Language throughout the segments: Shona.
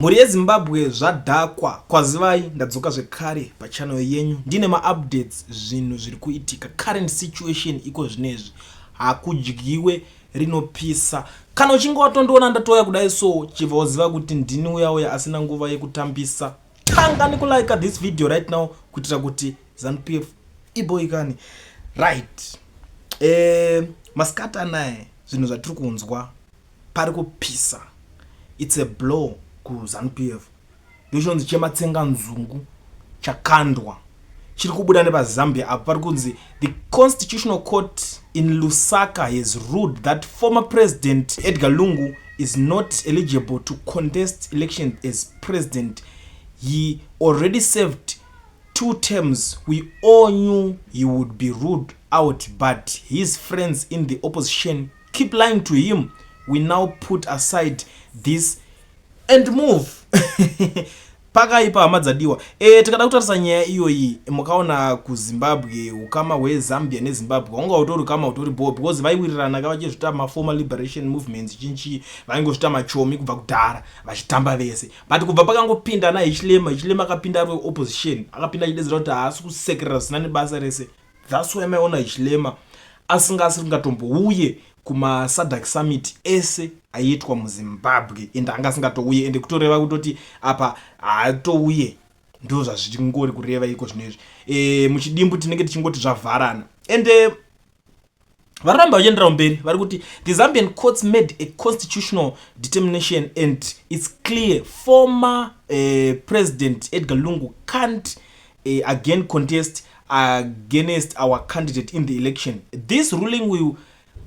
Mhuri yeZimbabwe, zvadhakwa. Kwazivai, ndadzoka zvekare pachannel yenyu ndine maupdates, zvinhu zviri kuitika, current situation iko zvinezvi. Hakudyiwe rinopisa. Kana uchinge watondiona ndatouya kudai so, chibva waziva kuti ndini uya uya asina nguva yekutambisa. Tanga nekulike this video right now kuitira kuti ZANU-PF iboikani. Right, masikati anaya, zvinhu zvatiri kunzwa, pari kupisa. It's a blow kuZANU-PF. Ndochinonzi chematsenga nzungu chakandwa chiri kubuda nepaZambia apo. Pari kunzi the Constitutional Court in Lusaka has ruled that former President Edgar Lungu is not eligible to contest election as president. He already served two terms. We all knew he would be ruled out, but his friends in the opposition keep lying to him. We now put aside this and move. Pakaipa, hama dzadiwa. Tikada kutarisa nyaya iyoyi, mukaona kuZimbabwe, ukama hweZambia neZimbabwe hwanga hutori ukama hutori bo, because vaiwirirana ka, vachizvita maformer liberation movements chinchi, vaingozvita machomi kubva kudhara, vachitamba vese. But kubva pakangopinda naHichilema, Hichilema akapinda ari weopposition, akapinda achidedzera kuti haasi kusekerera zvisina nebasa rese. That's why maiona Hichilema asinga asingatombouye kumaSADC summit ese aiitwa muZimbabwe, ende anga asingatouye. Ende kutoreva kutoti apa haatouye, ndo zvazvingori kureva iko zvinezvi. Muchidimbu tinenge tichingoti zvavharana. Ende varamba vachiendera mberi, vari kuti the Zambian courts made a constitutional determination and it's clear former President Edgar Lungu can't again contest against our candidate in the election. This ruling will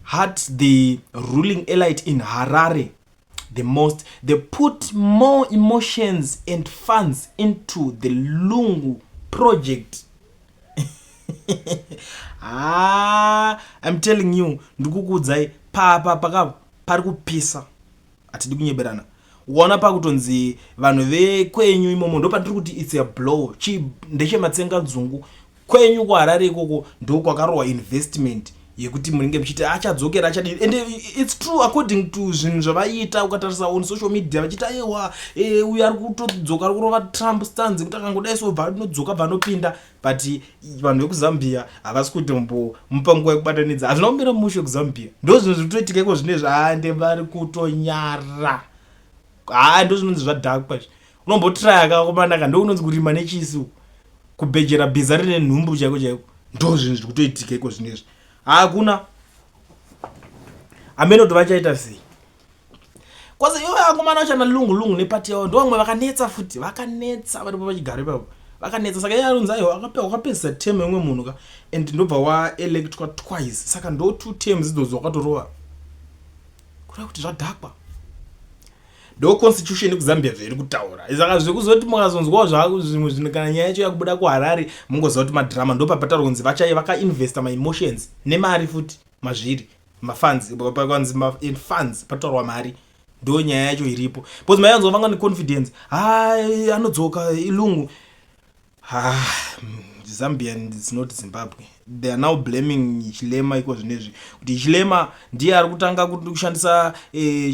hurt the ruling elite in Harare the most. They put more emotions and funds into the Lungu project. Ah, I'm telling you, ndikukuudzai, papa paka pari kupisa, hatidi kunyeberana. Ukaona pakutonzi vanhu vekwenyu imomo, ndo pandiri kuti it's a blow. Chi ndechematsenga nzungu. Kwenyu kuHarare ikoko ndo kwakarohwa investment yekuti munenge muchiti achadzokera, achadii. And it's true, according to zvinhu zvavaiita, ukatarisa on social media vachiti aiwa, uyu ari kutodzoka, ari kurova Trump stance kuti akangodai so bva anodzoka, bva anopinda. But vanhu vekuZambia havasi kutombomupa nguva yekubatanidza. Hazvina kumira mushe kuZambia. Ndo zvinhu zviri kutoitika iko zvinezvi. Ande vari kutonyara. Haa, ndo zvinonzi zvadhakwa izvi. Unombotraya kakomanaka, ndo unonzi kurima nechisi, kubhejera bhiza rine nhumbu chaiko chaiko. Ndo zvinhu zviri kutoitika iko zvinezvi. Hakuna hamene kuti vachaita sei, kwazi ivo vakomana vachana Lungu Lungu nepati yavo, ndo vamwe vakanetsa futi, vakanetsa varipo pachigaro ipapo, vakanetsa. Saka iye arunzi aiwa, wakapedzisa term yemwe munhu ka, and ndobva waelectwa twice, saka ndo two terms idzodzo wakatorova, kureva kuti zvadhakwa. Ndo constitution yekuZambia zvairi kutaura. Saka zvekuzoti mukazonzwawo zvako zvimwe zvinhu, kana nyaya yacho yakubuda kuHarare, mungoziva kuti madhirama. Ndo papataura kunzi vachai vakainvesta maemotions nemari futi mazviri, mafunds. Pakanzi funds, pataurwa mari, ndo nyaya yacho iripo, because maianzwa vanga neconfidence, hai, anodzoka iLungu. Ah, Zambian is not Zimbabwe. They are now blaming Hichilema iko zvinezvi kuti Hichilema ndiye ari kutanga kushandisa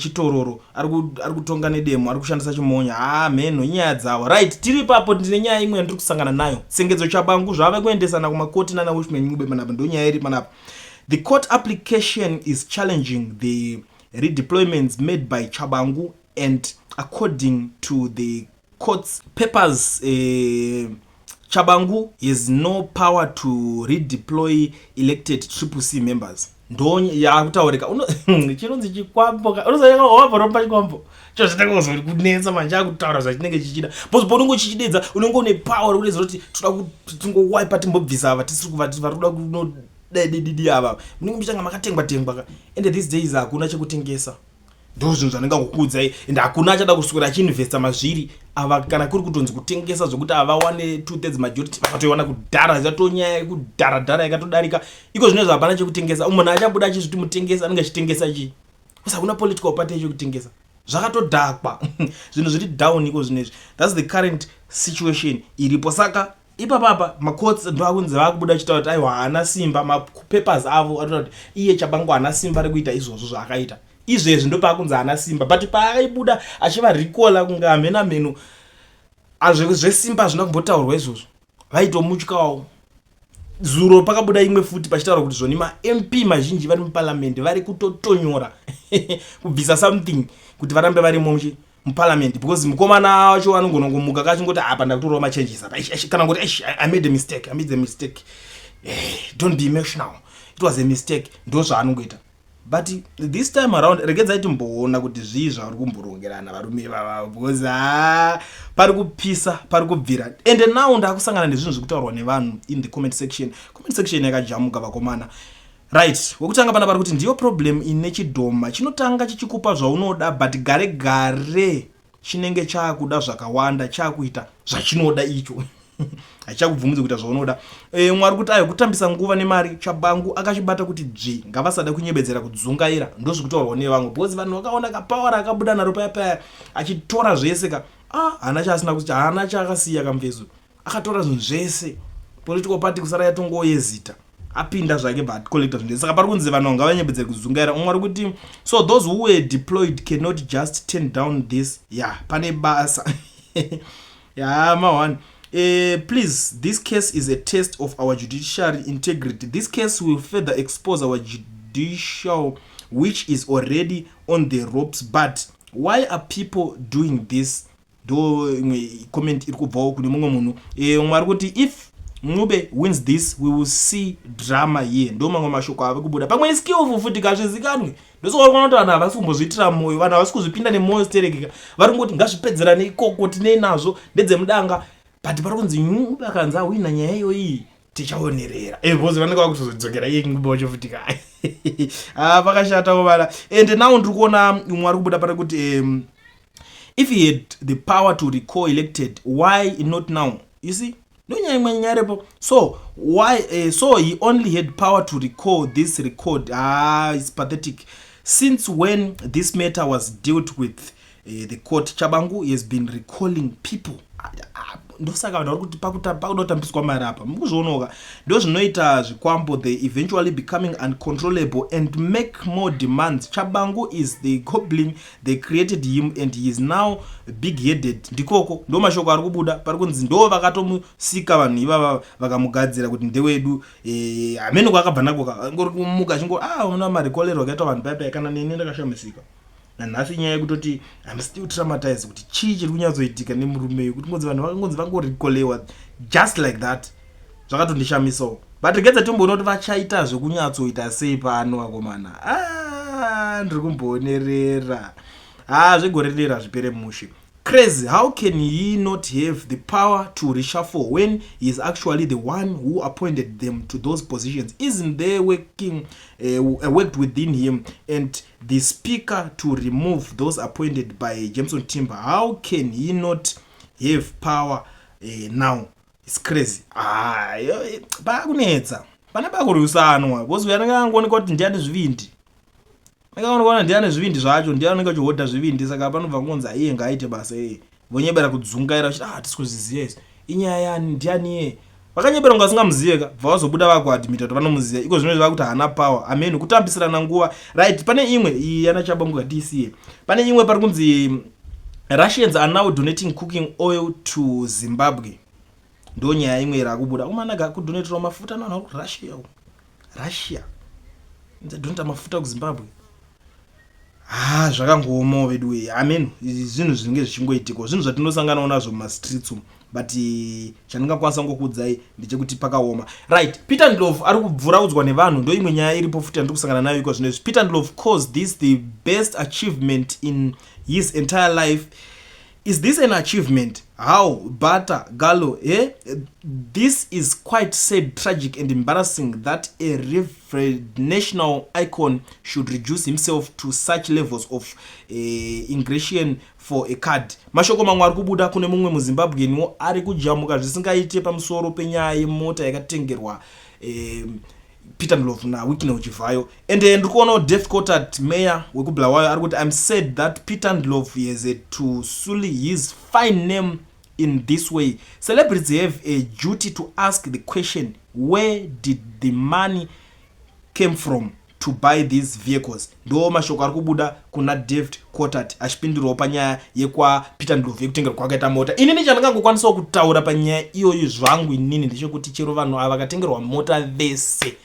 chitororo, ari kutonga nedemo, ari kushandisa chimonya. Ha, mheno inyaya dzavo. Right, tiri ipapo, ndine nyaya imwe yandiri kusangana nayo. Sengezo Tshabangu zvave kuendesana kumakoti nana Welshman Ncube panapa. Ndo nyaya iri panapa. The court application is challenging the redeployments made by Tshabangu, and according to the court's papers, Tshabangu has no power to redeploy elected Triple C members. Ndo yakutaurika. Chinonzi chikwambo, wabva chikwambo cho zvinenge kunetsa manje, akutaura zvachinenge chichida, because paunenge uchichidedza unenge une power rekuedza kuti toda kuti tingowaipa, timbobvisa ava tisiri kuvati vari kuda kunodedididi ava. Munenge muchitanga makatengwa tengwa ka, and these days hakuna chekutengesa. Ndo zvinhu zvandingakukuudzai, and hakuna achada kuswera achiinvesta mazviri ava. Kana kuri kutonzi kutengesa zvokuti avawane 2/3 majority, vakatoiwana kudhara, yatonyaya yekudhara dhara yakatodarika. Iko zvinezvi hapana chekutengesa. Munhu achabuda achizviti mutengesi, anenge achitengesa chii? Kusi hakuna political party yechekutengesa. Zvakatodhakwa, zvinhu zviri down iko zvinezvi. That's the current situation iripo. Saka ipapapa macourts ndo akunzi vakubuda achitaura kuti aiwa, haana simba. Mapapers avo atotaura kuti iye Tshabangu haana simba rekuita izvozvo zvaakaita. Izvezvi ndopaakunzi haana simba, but paaibuda achivarecalla kunge hamena mheno zvesimba hazvina kumbotaurwa izvozvo, vaitomutyawo. Zuro pakabuda imwe futi pachitaura kuti zvoni maMP mazhinji vari muparamende vari kutotonyora kubvisa something kuti varambe varimo muparliament, because mukomana wacho anogona kungomuka kachingoti, "Apa ndakutorawo machanges apa," kana kuti, "I made a mistake, I made a mistake. Don't be emotional, it was a mistake." Ndo zvaanongoita. But this time around, regedzai timboona kuti zvii zvavari kumborongerana varume ivava, because ha, pari kupisa, pari kubvira. And now ndakusangana nezvinhu zvekutaurwa nevanhu in the comment section. Comment section yakajamuka, vakomana. Right, wekutanga pana pari kuti, "Ndiyo problem ine chidhoma, chinotanga chichikupa zvaunoda, but gare gare chinenge chaakuda zvakawanda, chaakuita zvachinoda icho, hachakubvumidzi kuita zvaunoda." Mwari kuti ayo kutambisa nguva nemari. Chabangu akachibata kuti dzvi, ngavasada kunyebedzera kudzungaira. Ndozvikutaurwa nevamwe, because vanhu vakaona kapower akabuda naro paya paya achitora zvese ka. Ah, haana chaasina kuti, haana chaakasiya kamufeso. Akatora zvinhu zvese, political party kusara yatongowo yezita, apinda zvake, but collecta zvinhu. Saka pari kunzi vanhu ngavanyebedzere kudzungaira. Umwe ari kuti, "So those who were deployed cannot just turn down this." Ya, pane basa ya ma1. Please, this case is a test of our judiciary integrity. This case will further expose our judicial, which is already on the ropes. But why are people doing this?" Ndo imwe comment iri kubvawo kune mumwe munhu. Umwe ari kuti, "If Ncube wins this, we will see drama here." Ndo mamwe mashoko ave kubuda. Pamwe iskillful futi, kazvizikanwe. Ndosaka kuona kuti vanhu havasi kumbozviitira mwoyo, vanhu havasi kuzvipinda nemwoyo siterekeka, vari kungoti ngazvipedzerane ikoko, tinei nazvo, ndedzemudanga. But pari kunzi Ncube akanzi ahwina nyaya iyoyi, tichaonerera, because vanenge vakutozodzokera iye Ncube wacho futi ka. Ah, pakashata kovana. And now ndiri kuona umwe ari kubuda pari kuti, "If he had the power to recall elected, why not now?" You see, ndonyaya imwe nyaya repo. So why, so he only had power to recall this record. Ah, it's pathetic. Since when this matter was dealt with, the court, Chabangu has been recalling people. Ah, ah, ndosaka vanhu vari kuti pakuda kutambiswa mari apa. Mukuzvionoka, ndo zvinoita zvikwambo, they eventually becoming uncontrollable and make more demands. Chabangu is the goblin, they created him and he is now big headed. Ndikoko, ndo mashoko ari kubuda. Pari kunzi ndo vakatomusika vanhu ivava, vakamugadzira kuti ndewedu. Hamene kwaakabva nako, ngori kumuka achingo, ah, una marecallero akaitwa vanhu paipai. Kana neni ndakashamisika nanhasi, nyaya yekutoti I'm still traumatized kuti chii chiri kunyatsoitika nemurume uyu, kuti ngonzi vanhu vakangonzi vangorecallewa just like that. Zvakatondishamisawo. But regedza timboona kuti vachaita zvekunyatsoita sei pano, vakomana. Ah, ndiri kumboonerera. Ha, zvegore rera zvipere mushe. Crazy. How can he not have the power to reshuffle when he is actually the one who appointed them to those positions? Isn't there working worked within him and the speaker to remove those appointed by Jameson Timber? How can he not have power now? It's crazy. Ah, pakunetsa pane pakurwisanwa, because uyo anenge angooneka kuti ndiani zvivindi, anenge ndiani zvivindi zvacho, ndiani anenge achihodha zvivindi. Saka panobva ngonzi aiye ngaaite basa iye, vonyebera kudzungaira vachiti, "Ah, hatisi kuzviziva izvi, inyaya yani, ndiani iye?" Vakanyebera kunge vasingamuzive ka, bva vazobuda vakuadmita kuti vanomuziva. Iko zvino vakuti haana power. Ameni, kutambisirana nguva. Right, pane imwe iyi yana Chabangu, ngatiisiye. Pane imwe pari kunzi Russians are now donating cooking oil to Zimbabwe. Ndo nyaya imwe iri akubuda umanaga, kudonatirawo mafuta navanhu vari kuRussia. Russia donata mafuta kuZimbabwe. Ha, zvakangoomawo vedu wei. Amen, zvinhu zvinenge zvichingoitika, zvinhu zvatinosanganawo nazvo mumastreets umu. But chandingakwanisa ngokuudzai ndechekuti pakaoma. Right, Peter Ndlovu ari kubvuraudzwa nevanhu. Ndo imwe nyaya iripo futi yandiri kusangana nayo iko zvinezvi. Peter Ndlovu calls this the best achievement in his entire life. Is this an achievement? How butter gallo, eh? This is quite sad, tragic and embarrassing that a revered national icon should reduce himself to such levels of ingression for a card. Mashoko mamwe ari kubuda kune mumwe muZimbabweniwo ari kujamuka zvisingaite pamusoro penyaya yemota yakatengerwa Peter Ndlovu naWicknell Chivayo. And ndiri kuonawo Dave Coltart, mayor wekuBulawayo, ari kuti, "I'm sad that Peter Ndlovu has had to sully his fine name in this way. Celebrities have a duty to ask the question, where did the money came from?" to buy these vehicles. Ndo mashoko ari kubuda kuna David Coltart achipindurawo panyaya yekwaPeter Ndlovu yekutengerwa kwakaita mota. Inini chandingangokwanisawo kutaura panyaya iyoyi zvangu inini ndechekuti chero vanhu ava vakatengerwa mota vese,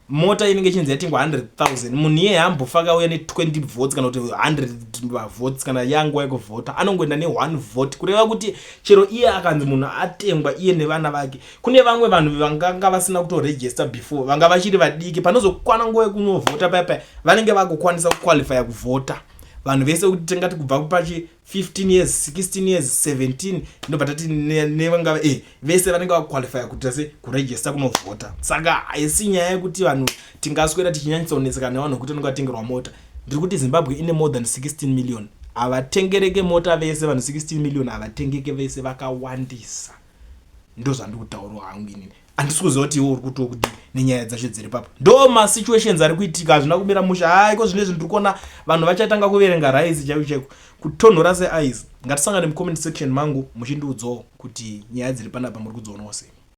mota inenge ichinzi yatengwa 100,000, munhu iyeye hambofa akauya ne20 votes kana kuti 100 votes. Kana yanguva yekuvhota anongoenda ne1 vote, kureva kuti chero iye akanzi munhu atengwa iye nevana vake, kune vamwe vanhu vanganga vasina kutoregister before, vanga vachiri vadiki. Panozokwana nguva yekunovhota paya paya vanenge vakukwanisa kuqualifya kuvhota. Vanhu vese kuti tingati kubva pachi 15 years, 16 years, 17, ndobva tati nevanga vese vanenge vakuqualifya kuita se kuregister kunovhota. Saka haisi nyaya yekuti vanhu tingaswera tichinyanyisa kunetseka nevanhu vekuti vanenge vatengerwa mota. Ndiri kuti Zimbabwe ine more than 16 million, havatengereke mota vese. Vanhu 16 million havatengeke vese, vakawandisa. Ndo zvandiri kutaurawo hangu inini. Handisi kuziva kuti iwe uri kutiwo kuti nenyaya dzacho dziri papo. Ndo masituations ari kuitika, hazvina kumira musha. Haiko zvinezvi ndiri kuona vanhu vachatanga kuverenga rice chaiko chaiko, kutonhora seice. Ngatisangane mucomment section mangu muchindiudzawo kuti nyaya dziri panapa muri kudzionawo sei.